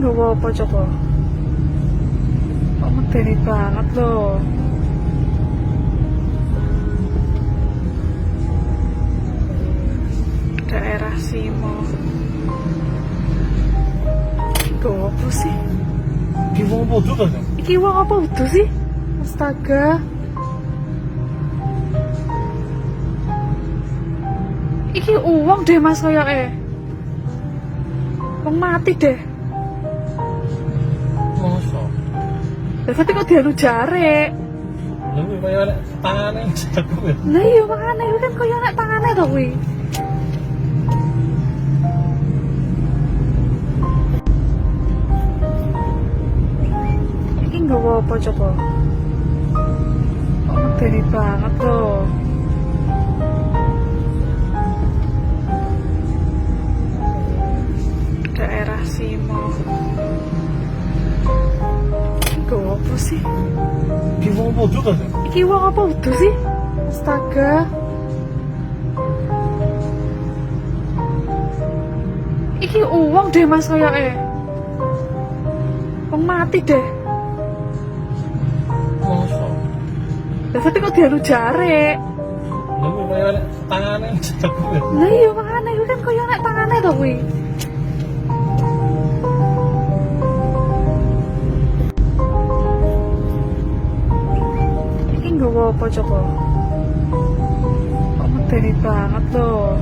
nggawa apa coba? Kok medeni banget loh. Daerah Simo. Nggawa apa sih? Iki wong apa udu to? Iki wong apa udu sih? Astaga. Iki uwong deh Mas koyoke. Wong mati deh. Mosok. Lah tapi kok dianu jare. Lha kuwi kaya nek tangane cedek kuwi. Lah iya makane kuwi kan koyo nek tangane to kuwi. Iki nggawa apa coba? Kok medeni banget loh. Daerah Simo. Nggawa apa sih? Iki wong apa udu to? Iki wong apa udu sih? Astaga. Iki uwong deh Mas koyoke. Wong mati deh. Mosok. Lah tapi kok dianu jare. Lha kuwi kaya nek tangane cedek kuwi. Lah iya makane kuwi kan koyo nek tangane to kuwi. Iki nggawa apa coba? Kok medeni banget loh.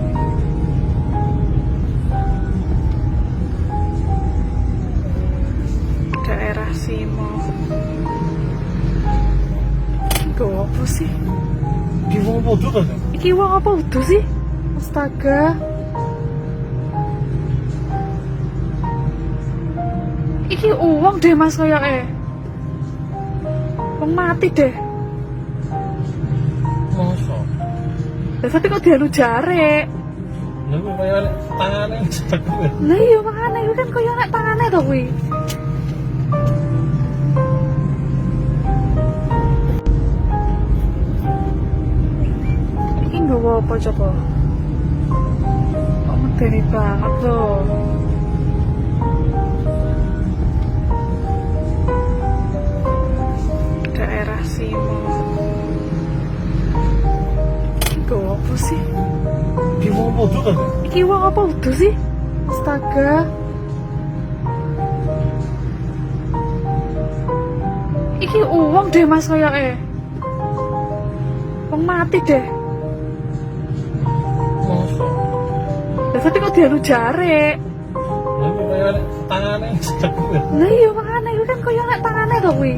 Daerah Simo. Nggawa apa sih? Iki wong apa udu to? Iki wong apa udu sih? Astaga. Iki uwong deh Mas koyoke. Wong mati deh. Mosok. Lah tapi kok dianu jare. Lha kuwi kaya nek tangane cedek kuwi. Lah iya makane kuwi kan koyo nek tangane to kuwi. Iki nggawa apa coba? Kok medeni banget loh. Daerah Simo. Nggawa apa sih? Iki wong apa udu to? Iki wong apa udu sih? Astaga. Iki uwong deh Mas koyoke. Wong mati deh. Mosok. Lah tapi kok dianu jare. Lha kuwi kaya nek tangane cedek kuwi. Lah iya makane kuwi kan koyo nek tangane to kuwi.